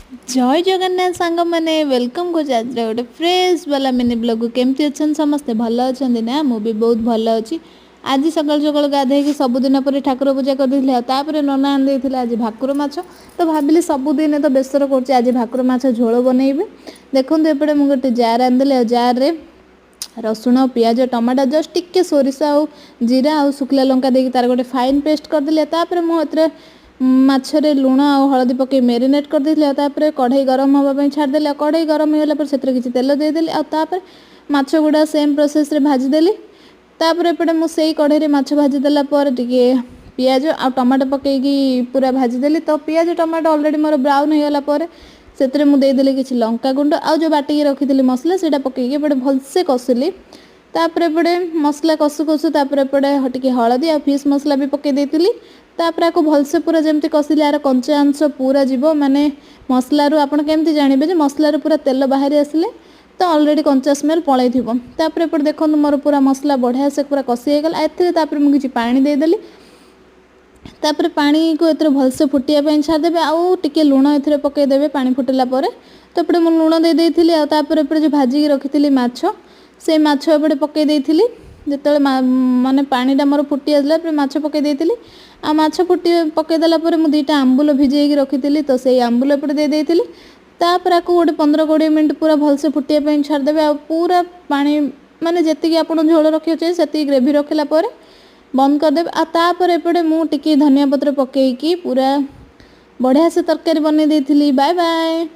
ଜୟ ଜଗନ୍ନାଥ ସାଙ୍ଗମାନେ, welcome କରୁଛି ଆଜିର ଗୋଟେ ଫ୍ରେଶ୍ ବାଲା ମିନି ବ୍ଲଗ୍କୁ। କେମିତି ଅଛନ୍ତି ସମସ୍ତେ? ଭଲ ଅଛନ୍ତି ନା? ମୁଁ ବି ବହୁତ ଭଲ ଅଛି। ଆଜି ସକାଳୁ ସକାଳୁ ଗାଧେଇକି ସବୁଦିନ ପରି ଠାକୁର ପୂଜା କରିଦେଇଥିଲି ଆଉ ତାପରେ ନନା ଆଣି ଦେଇଥିଲା ଆଜି ଭାକୁର ମାଛ। ତ ଭାବିଲି ସବୁଦିନ ତ ବେସର କରୁଛି, ଆଜି ଭାକୁର ମାଛ ଝୋଳ ବନେଇବି। ଦେଖନ୍ତୁ, ଏପଟେ ମୁଁ ଗୋଟେ ଜାର୍ ଆଣିଦେଲି ଆଉ ଜାର୍ରେ ରସୁଣ, ପିଆଜ, ଟମାଟୋ, ଜଷ୍ଟ ଟିକେ ସୋରିଷ ଆଉ ଜିରା ଆଉ ଶୁଖିଲା ଲଙ୍କା ଦେଇକି ତାର ଗୋଟେ ଫାଇନ୍ ପେଷ୍ଟ କରିଦେଲି। ତାପରେ ମୁଁ ଏଥିରେ ମାଛରେ ଲୁଣ ଆଉ ହଳଦୀ ପକାଇ ମ୍ୟାରିନେଟ୍ କରିଦେଇଥିଲି ଆଉ ତାପରେ କଢ଼େଇ ଗରମ ହେବା ପାଇଁ ଛାଡ଼ିଦେଲି। ଆଉ କଢ଼େଇ ଗରମ ହେଇଗଲା ପରେ ସେଥିରେ କିଛି ତେଲ ଦେଇଦେଲି ଆଉ ତାପରେ ମାଛ ଗୁଡ଼ା ସେମ୍ ପ୍ରୋସେସ୍ରେ ଭାଜିଦେଲି। ତାପରେ ଏପଟେ ମୁଁ ସେଇ କଢ଼େଇରେ ମାଛ ଭାଜିଦେଲା ପରେ ଟିକେ ପିଆଜ ଆଉ ଟମାଟୋ ପକାଇକି ପୁରା ଭାଜିଦେଲି। ତ ପିଆଜ ଟମାଟୋ ଅଲରେଡ଼ି ମୋର ବ୍ରାଉନ୍ ହେଇଗଲା ପରେ ସେଥିରେ ମୁଁ ଦେଇଦେଲି କିଛି ଲଙ୍କା ଗୁଣ୍ଡ ଆଉ ଯେଉଁ ବାଟିକି ରଖିଥିଲି ମସଲା, ସେଇଟା ପକାଇକି ଏପଟେ ଭଲସେ କଷିଲି। ତାପରେ ଏପଟେ ମସଲା କଷୁ କଷୁ ତାପରେ ଏପଟେ ଟିକେ ହଳଦୀ ଆଉ ଫିସ୍ ମସଲା ବି ପକାଇ ଦେଇଥିଲି। ତାପରେ ଆକୁ ଭଲସେ ପୁରା ଯେମିତି କଷିଲେ ଆର କଞ୍ଚା ଅଂଶ ପୁରା ଯିବ। ମାନେ ମସଲାରୁ ଆପଣ କେମିତି ଜାଣିବେ ଯେ ମସଲାରୁ ପୁରା ତେଲ ବାହାରି ଆସିଲେ ତ ଅଲରେଡ଼ି କଞ୍ଚା ସ୍ମେଲ୍ ପଳେଇଥିବ। ତାପରେ ଏପଟେ ଦେଖନ୍ତୁ, ମୋର ପୁରା ମସଲା ବଢ଼ିଆ ସେ ପୁରା କଷି ହେଇଗଲା ଏଥିରେ। ତାପରେ ମୁଁ କିଛି ପାଣି ଦେଇଦେଲି। ତାପରେ ପାଣିକୁ ଏଥିରେ ଭଲସେ ଫୁଟିବା ପାଇଁ ଛାଡ଼ିଦେବେ ଆଉ ଟିକେ ଲୁଣ ଏଥିରେ ପକାଇଦେବେ ପାଣି ଫୁଟିଲା ପରେ। ତ ଏପଟେ ମୁଁ ଲୁଣ ଦେଇ ଦେଇଥିଲି ଆଉ ତାପରେ ଏପଟେ ଯେଉଁ ଭାଜିକି ରଖିଥିଲି ମାଛ, ସେଇ ମାଛ ଏପଟେ ପକାଇ ଦେଇଥିଲି। ଯେତେବେଳେ ମାନେ ପାଣିଟା ମୋର ଫୁଟି ଆସିଲା ପରେ ମାଛ ପକାଇ ଦେଇଥିଲି। ଆଉ ମାଛ ଫୁଟି ପକାଇ ଦେଲା ପରେ ମୁଁ ଦୁଇଟା ଆମ୍ବୁଲ ଭିଜେଇକି ରଖିଥିଲି, ତ ସେଇ ଆମ୍ବୁଲ ଏପଟେ ଦେଇ ଦେଇଥିଲି। ତାପରେ ଆକୁ ଗୋଟେ 15-20 ମିନିଟ୍ ପୁରା ଭଲସେ ଫୁଟିବା ପାଇଁ ଛାଡ଼ିଦେବେ। ଆଉ ପୁରା ପାଣି ମାନେ ଯେତିକି ଆପଣ ଝୋଳ ରଖିବାକୁ ଚାହିଁବେ, ସେତିକି ଗ୍ରେଭି ରଖିଲା ପରେ ବନ୍ଦ କରିଦେବେ। ଆଉ ତାପରେ ଏପଟେ ମୁଁ ଟିକେ ଧନିଆ ପତ୍ର ପକାଇକି ପୁରା ବଢ଼ିଆ ସେ ତରକାରୀ ବନେଇ ଦେଇଥିଲି। Bye bye.